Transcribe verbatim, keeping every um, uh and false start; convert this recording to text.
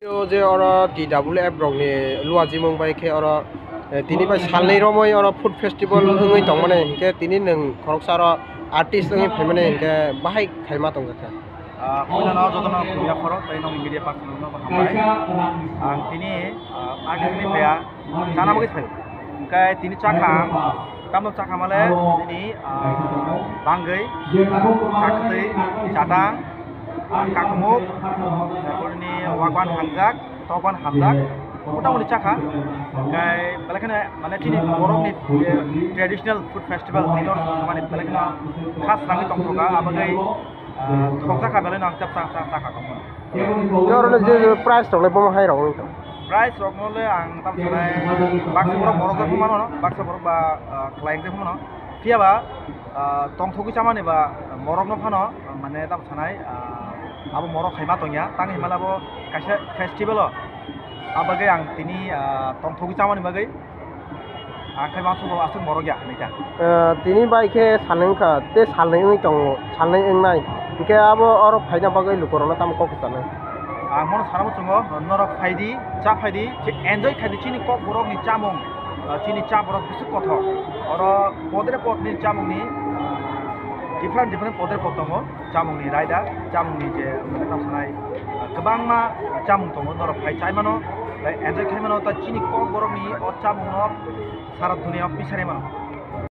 O je oro T W F rokni luajimung bai khe oro, eh, tini bai salnwi romwi oro food festival wngwi tongmani, hinkhe tini nwng khoroksa oro artist wngwi phaimani hinkhe bahai khaima tongjakha. Ah, puilano jotono khulumya phoro tei nokni media person rokno bo hambai. Ang tini, ah, artist ni phaiya. Chana bagwi phaio. Hwnkhe tini chakha, tamno chakha male nini, ah, bangwi, chaktwi, chatang, ah, kakumuk, tarpor nini wagwan hamjak, tokwan hamjak, motamoti chakha. Hwnkhe belai kheno mane chini borokni, eh, traditional food festival tini oro songmani belai kheno khas rangwi tongthokha, abagwi Ah, thokjak kha belai no ang chap chak chak chak kha tongmani. Norokno je je price rok le bomo hai rok wngkha. Price rok no le ang tam sanai baksa borok borok jak mano, baksa borok ba, ah, khlai jak mano. Phiya ba, ah, tongthogwi chamani ba morok no phano, ah, mane tam sanai, ah, abo morok hai ma tongya, tang himala bo kaisa festival o. Abagwi ang tini, ah, tongthogwi chamani bagwi. Ang khe uansukgo aswk morok ya hinwi kha. Eh, tini bai khe salnwi wngkha, tei salnwi wngwi tongo, salnwi wngnai. Hinkhe abo oro phaina bagwi lukurokno tamo kok kwchanai? Ang bono sana muchungo, norok phai di, cha phai di, je enjoy khai di chini kokborokni chamung, eh, chini cha borok bwswk kothok. Oro podre podni chamungni, eh, different different podre pod tongo. Chamungni raida, chamungni je mane tamo sanai, ah, kwbangma chamung tongo, norok phai chai mano, tei enjoy khai mano, tei chini kokborokni o chamungno sara duniao pisari mano.